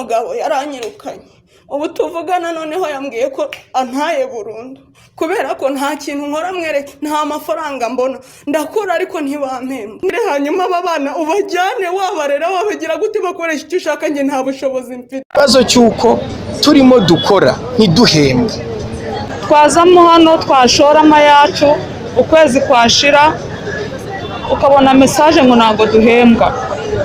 Mugabo yaranyirukanye. Ubu tuvugana noneho yambwiye ko antaye burundu, kubera ko nta kintu nkora mwereke, nta mafaranga mbona. Ndakora ariko ntibampemba. Hanyuma aba bana ubajyane, wabarera, wabagira gute, bakoresha icyo ushaka, njye nta bushobozi mfite. Ikibazo cy'uko turimo dukora ntiduhembwe. Twazamo hano, twashoramo ayacu, ukwezi kwashira ukabona message ngo ntabwo duhembwa,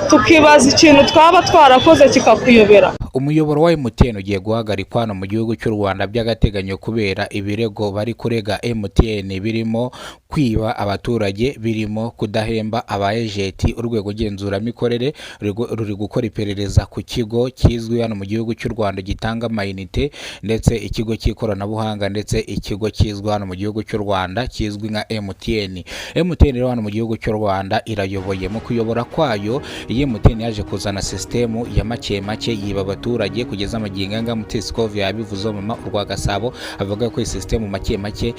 tukibaza ikintu twaba twarakoze kikakuyobera. Umuyoboro wa MTN ugiye guhagarikwa hano mu gihugu cy'u Rwanda by'agateganyo kubera ibirego bari kurega MTN, birimo kwiba abaturage, birimo kudahemba aba agent. Urwego ngenzuramikorere ruri gukora iperereza ku kigo kizwi hano mu gihugu cy'u Rwanda gitanga amayinite, ndetse ikigo cy'ikoranabuhanga, ndetse ikigo kizwi hano mu gihugu cy'u Rwanda kizwi nka MTN. MTN rero hano mu gihugu cy'u Rwanda irayoboye. Mu kuyobora kwayo, iyi MTN yaje kuzana sisitemu ya make make, yiba abaturage kugeza amagingo aya. Mutesi Scovia yabivuzeho, Mama urwa Gasabo, avuga ko iyi sisitemu make make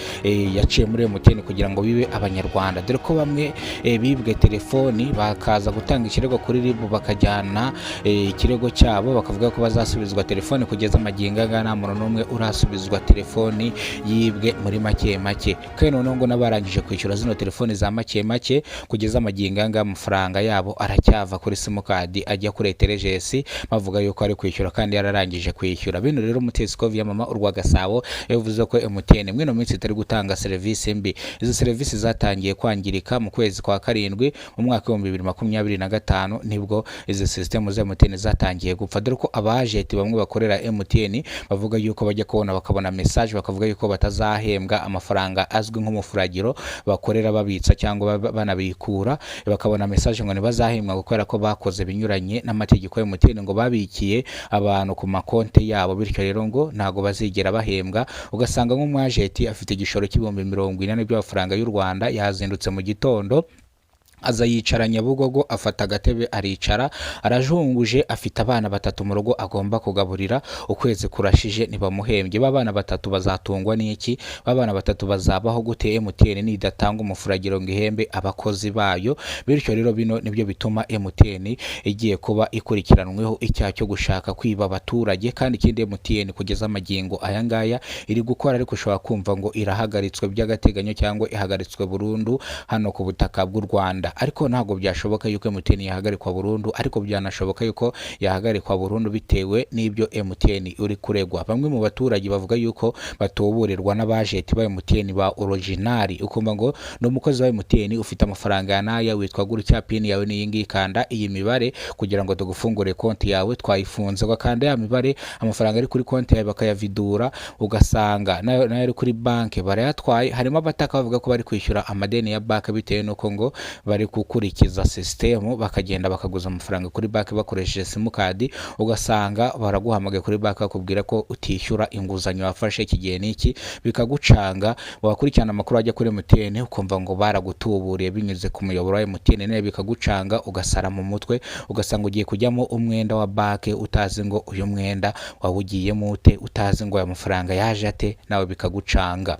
yaciye muri MTN kugira ngo bibe Abanyarwanda, dore ko bamwe bibwe telefoni bakaza gutanga ikirego kuri RIB, bakajyana ikirego cyabo, bakavuga ko bazasubizwa telefoni. Kugeza amagingo aya nta muntu n'umwe urasubizwa telefoni yibwe muri make make. Kandi noneho ngo n'abarangije kwishyura zino telefoni za make make, kugeza amagingo aya amafaranga yabo aracyava kuri simukadi ajya kuri eterejesi, bavuga yuko ari kwishyura kandi yararangije kwishyura. Bino rero Mutesi Scovia, Mama urwa Gasabo, yavuze ko MTN mwino minsi itari gutanga serivisi mbi. Izo serivisi zatangiye kwangirika mu kwezi kwa karindwi mu mwaka w'2025, nibwo izi sisitemu za MTN zatangiye gupfa, dore ko aba agent bamwe bakorera MTN bavuga yuko bajya kubona bakabona message, bakavuga yuko batazahembwa amafaranga azwi nk'umufuragiro bakorera babitsa cyangwa banabikura, bakabona message ngo ntibazahembwa kubera ko bakoze binyuranye n'amategeko ya MTN, ngo babikiye abantu ku makonti yabo, bityo rero ngo ntabwo bazigera bahembwa. Ugasanga nk'umu agent afite igishoro cy'ibihumbi 40 by'amafaranga y'u Rwanda, yazindutse mu gitondo, aza yicara Nyabugogo, afata agatebe aricara, arajunguje, afite abana batatu mu rugo agomba kugaburira. Ukwezi kurashije ntibamuhembye. Ba bana batatu bazatungwa n'iki? Ba bana batatu bazabaho gute MTN nidatanga umufuragiro ngo ihembe abakozi bayo? Bityo rero bino nibyo bituma MTN igiye kuba ikurikiranweho icyaha cyo gushaka kwiba abaturage. Kandi ikindi, MTN kugeza amagingo aya ngaya iri gukora, ariko ushobora kumva ngo irahagaritswe by'agateganyo cyangwa ihagaritswe burundu hano ku butaka bw'u Rwanda. Ariko ntabwo byashoboka yuko MTN yahagarikwa burundu, ariko byanashoboka yuko yahagarikwa burundu bitewe n'ibyo MTN uri kuregwa. Bamwe mu baturage bavuga yuko batuburirwa n'aba agent ba MTN ba original, ukumva ngo ni umukozi wa MTN ufite amafaranga ya naya, witwa gutya, PIN yawe ni iyi ngiyi, kanda iyi mibare kugira ngo tugufungure konti yawe, twayifunze. Ugakanda ya mibare, amafaranga ari kuri konti yawe bakayavidura, ugasanga nayo ari kuri banki barayatwaye. Harimo abataka bavuga ko bari kwishyura amadeni ya banki bitewe n'uko ngo bari gukurikiza sisitemu, bakagenda bakaguza amafaranga kuri banki bakoresheje simukadi, ugasanga baraguhamagaye kuri banki bakubwira ko utishyura inguzanyo wafashe iki gihe n'iki, bikagucanga. Wakurikirana amakuru ajya kuri MTN, ukumva ngo baragutuburiye binyuze ku muyoboro wa MTN, nawe bikagucanga, ugasara mu mutwe, ugasanga ugiye kujyamo umwenda wa banki utazi ngo uyu mwenda wawugiyemo ute, utazi ngo aya mafaranga yaje ate, nawe bikagucanga.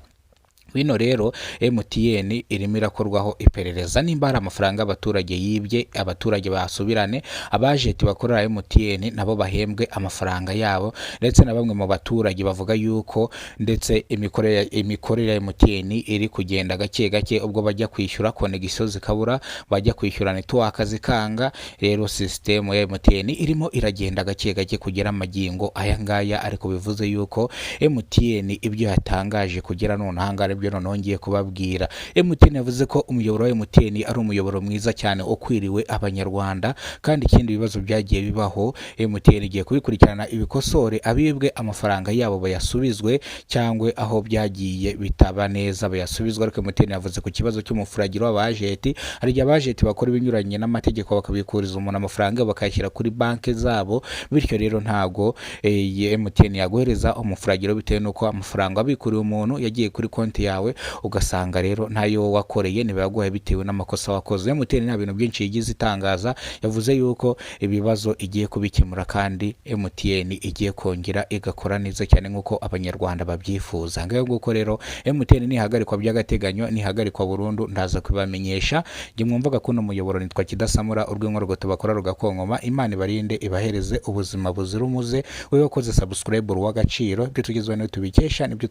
Bino rero MTN irimo irakorwaho iperereza nimba hari amafaranga abaturage yibye, abaturage basubirane, aba agent bakorera MTN nabo bahembwe amafaranga yabo. Ndetse na bamwe mu baturage bavuga yuko ndetse imikorere ya MTN iri kugenda gake gake, ubwo bajya kwishyura connexion zikabura, bajya kwishyura network zikanga. Rero sisitemu ya MTN irimo iragenda gake gake kugera amagingo aya ngaya. Ariko bivuze yuko MTN ibyo yatangaje kugera none aha ngaha aribyo noneho ngiye kubabwira. MTN yavuze ko umuyoboro wa MTN ari umuyoboro mwiza cyane ukwiriwe Abanyarwanda. Kandi ikindi, ibibazo byagiye bibaho MTN igiye kubikurikirana ibikosore, abibwe amafaranga yabo bayasubizwe, cyangwa aho byagiye bitaba neza bayasubizwe. Ariko MTN yavuze ku kibazo cy'umufuragiro w'aba agent. Hari igihe aba agent bakora ibinyuranye n'amategeko, bakabikuriza umuntu amafaranga bakayashyira kuri banki zabo. Bityo rero ntago MTN yaguhereza umufuragiro bitewe n'uko amafaranga wabikuriye umuntu yagiye kuri konti. yawe, ugasanga rero ntayo wakoreye, ntibayaguhaye bitewe n'amakosa wakoze. MTN nta bintu byinshi yigize itangaza, yavuze yuko ibibazo igiye kubikemura kandi MTN igiye kongera igakora neza cyane nk'uko Abanyarwanda babyifuza. Ngayo nguko rero, MTN nihagarikwa by'agateganyo, nihagarikwa burundu, ndaza kubibamenyesha. Njye mwumvaga kuno muyoboro nitwa Kidasamura, urw'inkorgoto bakora rugakonkoma. Imana ibarinde, ibahereze ubuzima buzira umuze. Wowe wakoze subscribe, uw'agaciro. Ibyo tugezweho niyo tubikesha nibyo.